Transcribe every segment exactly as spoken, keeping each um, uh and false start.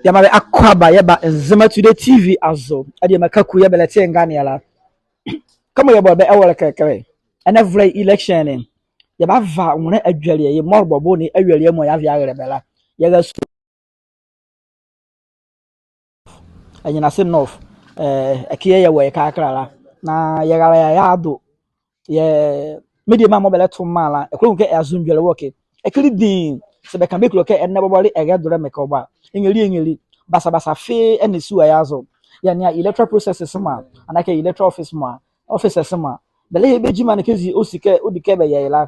Yɛmaa bɛ akwaaba, yɛba Nzema Today T V azo. Adiema Kaku yɛɛ bɛlɛte ye nganeɛ la. Kɛmɔ yɛbɔle bɛ ɛwɔlɛ kɛkala. Ɛnɛ ɛvolɛ election ne. Yɛbava nwolɛ adwelie ye mɔlebɔ bo ne awieleɛ mɔ yɛava yɛahile bɛ la. Yɛra Sua Enyinase North, eh, ɛke yɛɛ yɛwɔ ye kɛkala la. Na yɛrale a yɛado yɛ mediema mɔɔ bɛlɛto mra la, ɛkɛ ɛlɛnwu kɛ azo ndwolɛ wɔ ɛkɛ. Ɛkɛ le dinn, saa bɛka bɛkulo kɛ ɛnɛ bɔbɔ le ɛrɛdolɛ mekɛ ɔ bɔ a, ɛnyɛle, ɛnyɛle. Basabasa fee ɛnle sua ye azo. Yɛnea electoral processes mɔ a, anaa kɛ electoral office mɔ a, officers mɔ a, bɛlɛyɛ bɛ gyima ne kɛzi ɔsi kɛ, ɔdi kɛ bɛyɛ ye la.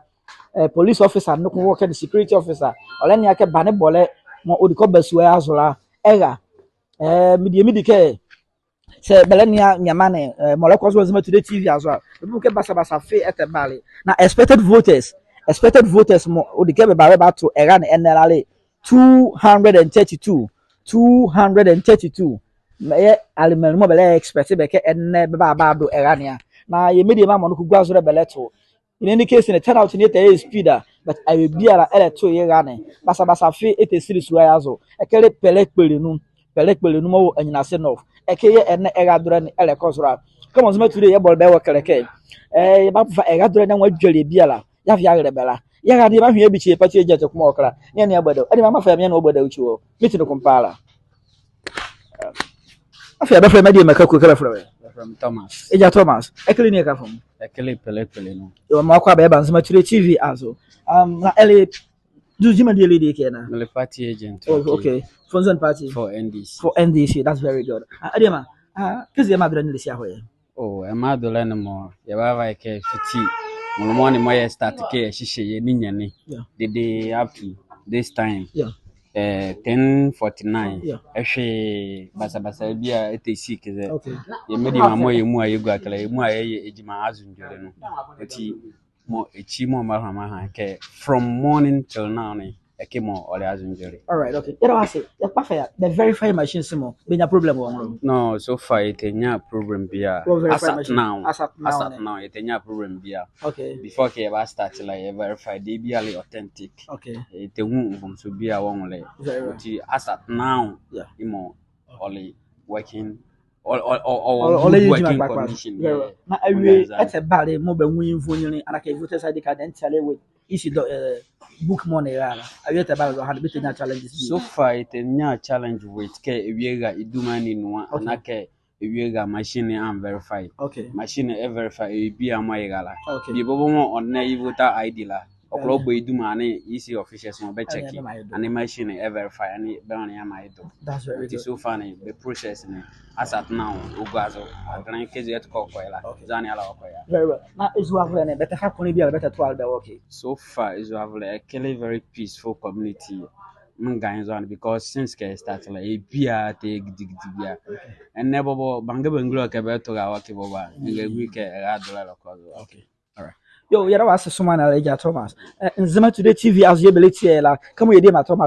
Eh, police officer noko wɔ ɛkɛ ne security officer. Ɔlɛnea kɛ banebɔlɛ mɔɔ ɔdi kɛ ɔba sua ye azo la ɛra. Eh, medie medi kɛ, saa bɛlɛnea nneɛma ne, eh, mɔɔ ɛlɛkɔ zo wɔ Nzema Today T V azo a, bɛbɛhu kɛ basabasa fee ɛtɛbale. Na expected voters, expected voters mɔɔ ɔdi kɛ bɛba bɛbato ɛra ne ɛnɛ la le two hundred and thirty-two, two hundred and thirty-two. Mɛyɛ alema nu mɔɔ bɛlɛ expect bɛ kɛ ɛnɛ bɛba bɛado ɛra ne a. Na yɛ mediema mɔ noko gua zo le bɛlɛto. In any case ne, turnout ne ɛtɛyɛ speed a, but awie biala ɛlɛto ye ɛra ne. Basabasa fee ɛtɛsile sua ye azo. Ɛkɛ le pɛlɛ kpole nu, pɛlɛ kpole nu mɔɔ wɔ Enyinase North. Ɛkɛ yɛɛ ɛnɛ ɛradolɛ ne ɛlɛkɔ zo la. Kɛmɔ Nzema Today yɛbɔle bɛ ɛwɔkɛlɛ kɛ, eh, yɛbava ɛradolɛ ne anwo adwelie biala yɛava yɛahile bɛ la. Yɛra ne yɛbahwe yɛabikyi yɛ party agent ko mɔɔ wɔ ɛkɛ la. Nea ne abɔ adawu. Adiema, mefa yɛ me nea wɔ adawu kyi wɔ. Meti noko paara. Afei a bɛfɛlɛ me Adiema Kaku, ɛkɛ bɛfɛlɛ wɔ? Bɛfɛlɛ me Thomas. Egya Thomas, ɛkɛ le ne ɛka fam? Ɛkɛ le pɛlɛ kpole nu. Yɛwɔ mɔɔ akwaaba, yɛba Nzema Today T V azo. Um, na ɛle, du gyima die le ɛdi kɛ na? Mele party agent. Oh, okay. For nzɔne party? For N D C. For N D C, that's very good. Ah, Adiema, ah, kɛzi ɛmra adolɛ ne ɛlɛsi ahɔ ye? Oh, ɛmra adolɛ ne mɔ, yɛbava ye kɛ fiti mɔlɛ mɔɔ ne mɔɔ yɛ start kɛ yɛhyehyɛ ye ninyɛne. Yeah. Dedee up to this time. Yeah. Eh, ten forty-nine. Yeah. Ɛhwee basabasa biala ɛtɛsi kɛ zɛ. Okay. Yɛ mediema mɔɔ yɛmua yɛgua ɛkɛ la, yɛmua yɛyɛ gyima azo ndwolɛ nu. Ɔti mɔɔ ekyi mɔɔ mɛha mɛha kɛ from morning till now ne, ɛkɛ mɔɔ ɔle azo ndwolɛ. All right, okay. Yɛda wɔ ase. Yɛkpa fa a, bɛ verify machines mɔ, bɛnyia problem wɔ nloa? No, so far yɛtɛnyia problem biala. Wɔ verify machine? As at now. As at now, as at now, yɛtɛnyia problem biala. Okay. Before kɛ yɛba start la, yɛ verify debie biala le authentic. Okay. Yɛtɛnwu mvomso biala wɔ nloa. Very well. Ɔti as at now, yeah, yemɔ ɔle working, ɔ-, ɔ-, ɔ-, ɔ-, ɔle good working condition. Very well. Na awie ɛtɛbale mɔɔ bɛnwu ye nvoninli, anaa kɛ voter's I D card ɛntɛle wɔ isi dɔ, eh, book mɔɔ ne ɛra la. Awie ɛtɛbale zɔhane bɛtɛnyia challenges bi? So far, yɛtɛnyia challenge with kɛ awie ɛra yɛ duma ne nu a, okay, anaa kɛ awie ɛra machine ne anverify. Okay. Machine ne ɛverify awie biala mɔɔ ɛra la. Okay. Bie bɔbɔ mɔɔ ɔnlɛ ye voter I D la, ɔkɔ la ɔbɔ ye duma ne yɛ isi officials mɔ bɛcheck. Ɛnee machine ne ɛverify, ɛnee bɛnlɛ ye maa ye do. That's very good. Ɔti so far ne, bɛ process ne, as at now, ɔgua zo. Adenle kɛzi ɛtɛkɔ ɔkɔ ye la. Okay. Zɔhane ala ɔkɔ ye a. Very well. Na ezuavolɛ ne, bɛtɛha kɔne biala bɛtɛtoa bɛ wɔ ɛkɛ? So far, ezuavolɛ, ɛkɛ le very peaceful community. Menga ye zɔhane because since kɛ start la, ye biala tɛyɛ gidigidi biala. Okay. Ɛnɛ bɔbɔ, bɛanga bɛangulo kɛ bɛto ɛra wɔ ɛkɛ bɔbɔ a, ɛnga ɛnwu kɛ ɛradolɛ ɛlɛkɔ zo. Okay. All right. Yo, yɛda wɔ ase somaa ne ala, Egya Thomas. Eh, Nzema Today T V azo yɛɛ bɛlɛtie ye la. Kɛmɔ yɛ diema Thomas